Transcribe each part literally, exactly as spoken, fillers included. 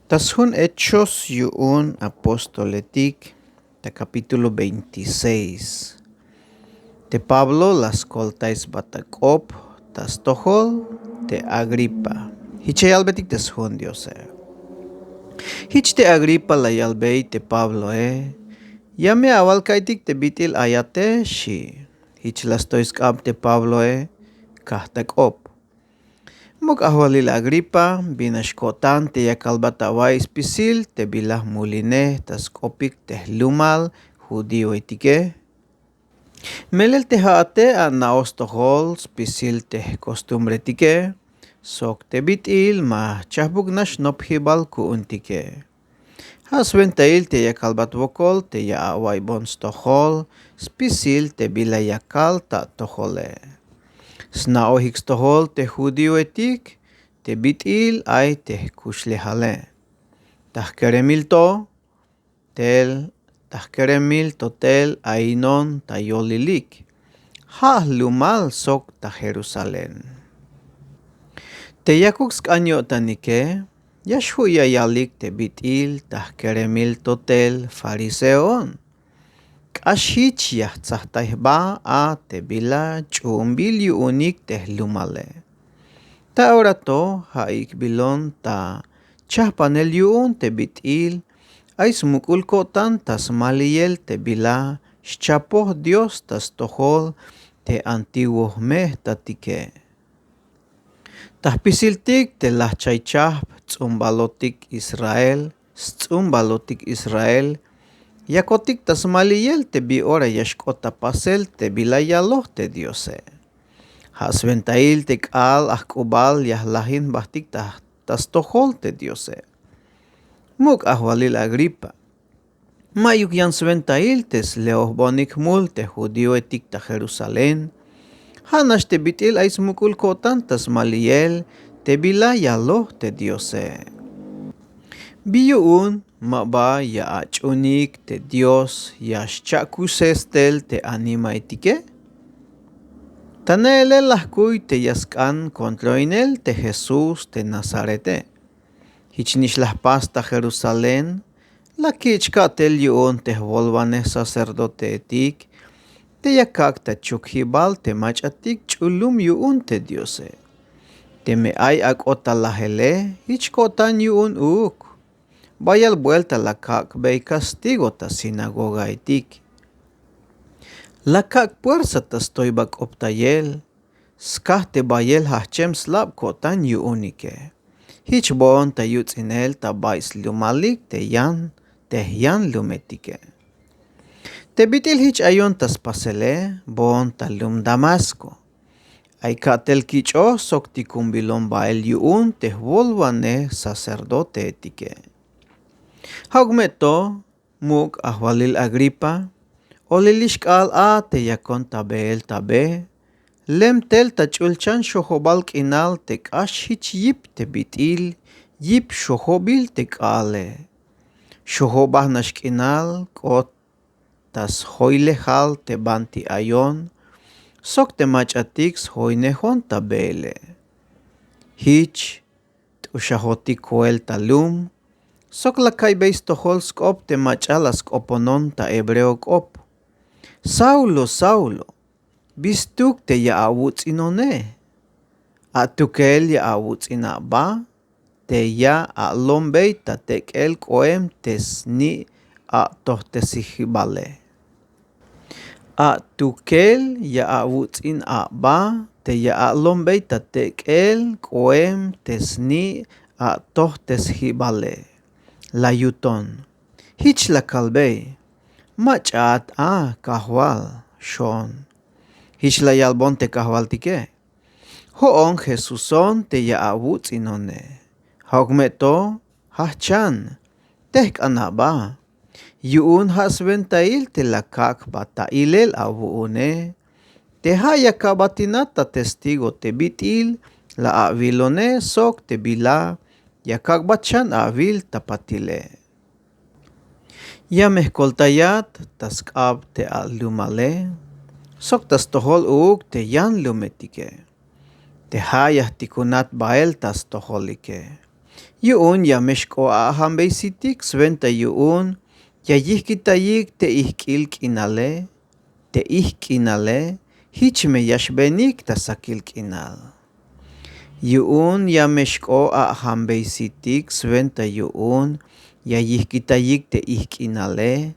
Ta sjun Hechos yu'un apóstoletik, ta kapítulo veintiséis. Te Pablo la skoltay sba ta k'op ta stojol te Agripa. Jich ya yalbetik te sjun Diose. Jich te Agripa la yalbey te Pabloe: Ya me awal ka'iytik te bit'il ayate, xi'. Jich la stoy sk'ab te Pabloe kaj ta k'op. Muk' ajwalil Agripa, binax ko'tan te ya kalbat awa'iy spisil te bila jmulinej ta sk'opik te jlumal judíoetike? Melel te ja'ate ana'oj stojol spisil te jkostumbretike sok te bit'il ma jchajbuk nax nopjibal ku'untike. Ja' swentail te ya kalbat wokol te ya awa'iybon stojol spisil te bila ya kal ta atojole. Sna'ojik stojol te judíoetik te bit'il ay te jkuxlejale. Ta jkeremil to tel, ta jkeremil to tel ayinon ta yolilik, ja' jlumal sok ta Jerusalén. Te yakuk sk'an yo'tanike, ya xju' ya yalik te bit'il ta jkeremil to tel fariseoon. K'ax jich ya jtsajtay jba a te bila ch'u'unbil yu'unik te jlumale. Ta ora to ja' ik'bilon ta chajpanel yu'un te bit'il ay smuk'ul ko'tan ta smaliyel te bila xchapoj Dios ta stojol te antiguo jme'jtatike. Ta jpisiltik te lajchaychajp ts'umbalotik Israel, sts'umbalotik Israel, yakotik ta smaliyel te bi ora ya xk'ot ta pasel te bila yaloj te Diose. Ja' swentail te k'aal ajk'ubal ya jlajin jbatik ta, ta stojol te Diose. Muk' ajwalil Agripa, ma'yuk yan swentail te sleojbonik jmul te judíoetik ta Jerusalén, ja' nax te bit'il ay smuk'ul ko'tan ta smaliyel te bila yaloj te Diose. Bi yu'un ma ba ya ach'uunik te Dios ya xcha'kuxes tel te animaetike? Ta neelel la jkuy te ya sk'an kontroinel te Jesús te Nazarete. Jich nix la jpas ta Jerusalén, la kich' ka'tel yu'un te jwolwanej sacerdoteetik te ya kak' ta chukjibal te mach'atik ch'ul lum yu'un te Diose. Teme ay ak'ot ta lajele, jich ko'tan yu'un uuk. Bayal buelta la kak'bey kastigo ta sinagogaetik. La kak' puersa ta stoybak'optayel, skaj te bayel jajchem slab ko'tan yu'unike. Jich boon ta yuts'inel ta bay slumalik te yan, te jyanlumetike. Te bit'il jich ayon ta spasele, boon ta lum Damasco. Ay ka'tel kich'oj sok tikunbilon bael yu'un te jwolwanej sacerdoteetike. Ja'uk me to, muk' ajwalil Agripa, olilix k'aal a te yakon ta beel ta be, lem tel ta ch'ulchan xojobal k'inal te k'ax jich yip te bit'il yip xojobil te k'aale. Xojobaj nax k'inal k'ot ta sjoylejal te banti ayon sok te mach'atik sjoynejon ta beele. Jich t'uxajotik koel ta lum sok la kaiybey stojol sk'op te mach'a la sk'oponon ta hebreo k'op: Saulo, Saulo, ¿bistuk te ya awuts'inone? Atukel ya awuts'in aba te ya alombey ta tek'el k'oem te sni' atojtesijibale. Atukel ya awuts'in aba te ya alombey ta tek'el k'oem te sni' atojtesijibale. La yuton. Jich la kalbey: Mach'at a, Kajwal, xoon. Jich la yalbon te kajwaltike: Jo'on Jesuson te ya awuts'inone. Ja'uk me to, jajchan, tejk'an aba. Yu'un ja' swentail te la kak' jba ta ilel awu'une. Te ja' ya ka'batinat ta testigo te bit'il la awilone sok te bila ya kak'bat xan awil ta patile. Ya me jkoltayat ta sk'ab te alumale sok ta stojol uuk te yanlumetike. Te ja' ya jtikunat bael ta stojolike. Yu'un ya me xk'o a'ajambeysitik swenta yu'un ya yijkitayik te ijk'il k'inale. Te ijk'inale jich me ya xbenik ta sakil k'inal. Yu'un ya me xk'o a'ajambeysitik swenta yu'un ya yijkitayik te ijk'inale.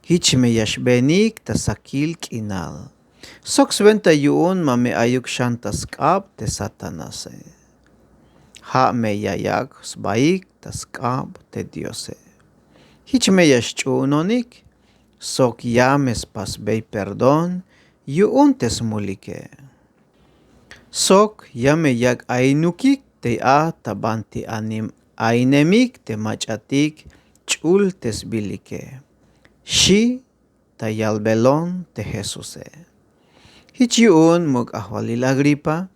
Jich me ya xbenik ta sakil k'inal. Sok swenta yu'un ma me ayuk xan ta sk'ab te Satanase. Ja' me ya yak' sbaik ta sk'ab te Diose. Jich me ya xch'uunonik sok ya me spasbey perdón yu'un te smulike. Sok ya me yak' ainukik tey a ta banti anim ainemik te mach'atik ch'ul te sbilike, xi' ta yalbelon te Jesuse. Jich yu'un muk' ajwalil Agripa,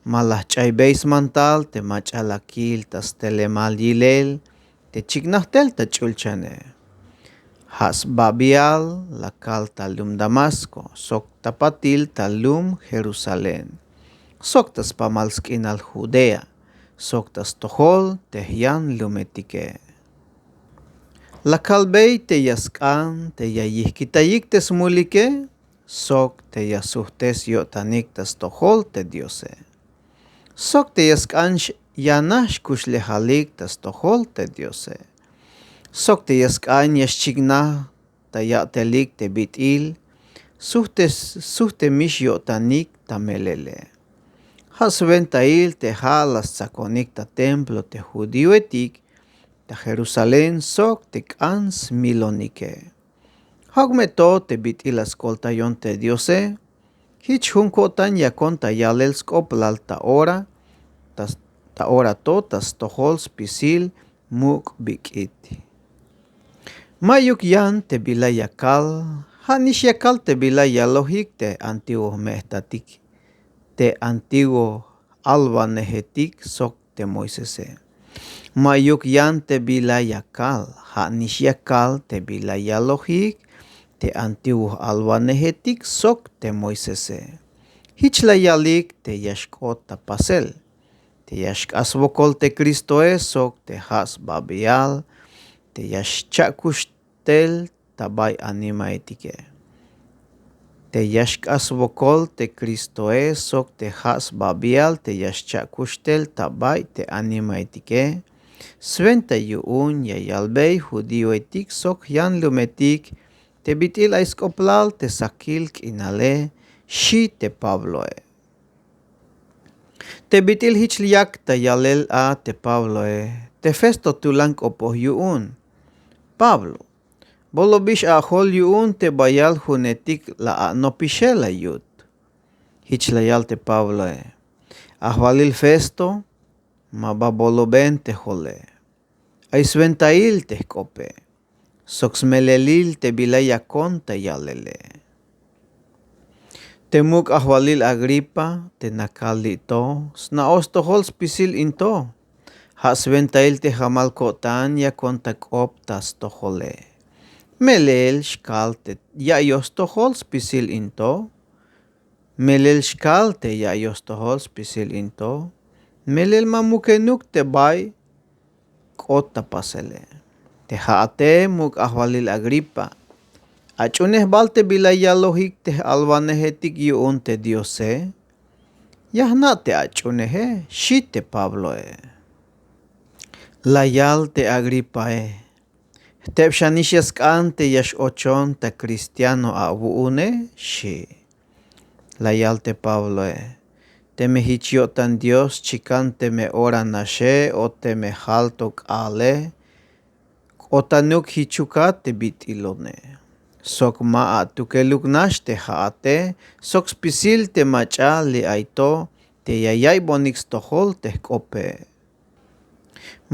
ma la jch'aybey smantal te mach'a la kil ta stelemal yilel te chiknaj tel ta ch'ulchane. Ja' sbabial la kal ta lum Damasco sok ta patil ta lum Jerusalén sok ta spamal sk'inal Judea sok ta stojol te jyan lumetike. La kalbey te ya sk'an te ya yijkitayik te smulike sok te ya sujt'es yo'tanik ta stojol te Diose. Sok te ya sk'an yanaj xkuxlejalik ta stojol te Diose. Sok te ya sk'an ya xchiknaj ta ya'telik te bit'il sujt'es sujt'emix yo'tanik ta melele. Ja' swentail te ja' la stsakonik ta templo te judioetik ta Jerusalén sok te k'an smilonike. Ja'uk me to te bit'il la skoltayon te Diose. Jich jun ko'tan yakon ta yalel sk'oblal ta ora ta ora to ta stojol spisil muk' bik'it. Ma'yuk yan te bila ya kal. Ja' nix ya kal te bila yalojik te antiguo jme'jtatik te antiguo alwanejetik sok te Moisese. Ma'yuk yan te bila ya kal. Ja' nix ya kal te bila yalojik te antiguo alwanejetik sok te Moisese. Jich la yalik te ya xk'ot ta pasel te ya xk'ax swokol te Cristoe sok te ja' sbabial te ya xcha'kux tel ta bay animaetike. Te ya xk'ax swokol te Cristoe sok te ja' sbabial te ya xcha'kux tel ta bay te animaetike. Swenta yu'un ya yalbey judioetik sok jyan lumetik te bit'il ay sk'oblal te sakil k'inale, xi' te Pabloe. Te bit'il jich yak ta yalel a te Pabloe, te Festo tulan k'opoj yu'un. Pablo, bolobix ajol yu'un te bayal junetik la anopixe la yut. Jich la yal te Pabloe. Ajwalil Festo, ma ba boloben te jole. Ay swentail te jk'ope sok smelelil te bila yakon ta yalele. Te muk' ajwalil Agripa, te nakal li' to sna'oj stojol spisil in to. Ja' swentail te jamal ko'tan yakon ta k'op ta stojole. Melel xkal te ya'iyoj stojol spisil in to. Melel xkal te ya'iyoj stojol spisil in to. Melel ma mukenuk te bay k'ot ta pasele. Te ja'ate muk' ajwalil Agripa, ach'unej bal te bila yalojik te j'alwanejetik yu'un te Diose. Ya jna' te ach'uneje, xi' te Pabloe. La yal te Agripae. Jteb xanix ya sk'an te ya x-ochon ta cristiano awu'une, xi'. La yal te Pabloe. Teme jich yo'tan Dios chikan teme ora naxe o teme jal to k'aale, k'otanuk jichukat te bit'ilone. Sok ma atukeluk nax te ja'ate sok spisil te mach'a li' ay to te ya ya'iybonik stojol te jk'ope.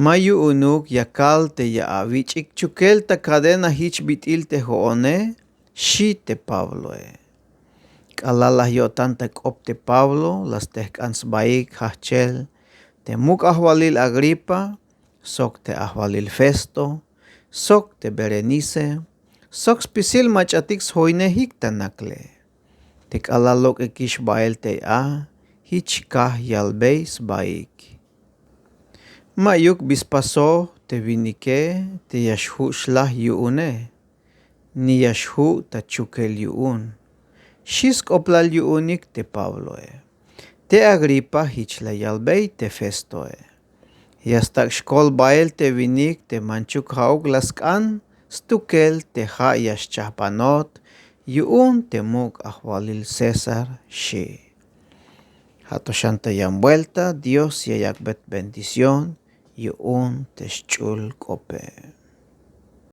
Ma yu'unuk ya kal te ya awich'ik chukel ta cadena jich bit'il te jo'one, xi' te Pabloe. K'alal la yo'tan ta k'op te Pablo la stejk'an sbaik jajchel te muk' ajwalil Agripa sok te ajwalil Festo sok te Berenice sok spisil mach'atik sjoinejik ta nakle. Te k'alal lok'ikix bael tey a, jich kaj yalbey sbaik. Ma'yuk bi spasoj te winike te ya xju' xlaj yu'une, ni ya xju' ta chukel yu'un. Xi' sk'oplal yu'unik te pabloe. Te agripa jich la yalbey te festoe, ya stak' xkol bahel te winik te manchuk ja'uk la sk'an stukel te ja' ya xchajbanot yu'un te muk' ajwalil césar, xi'. Ja' to xan ta yan buelta dios ya yak'bey bendición yu'un te xch'ul k'ope.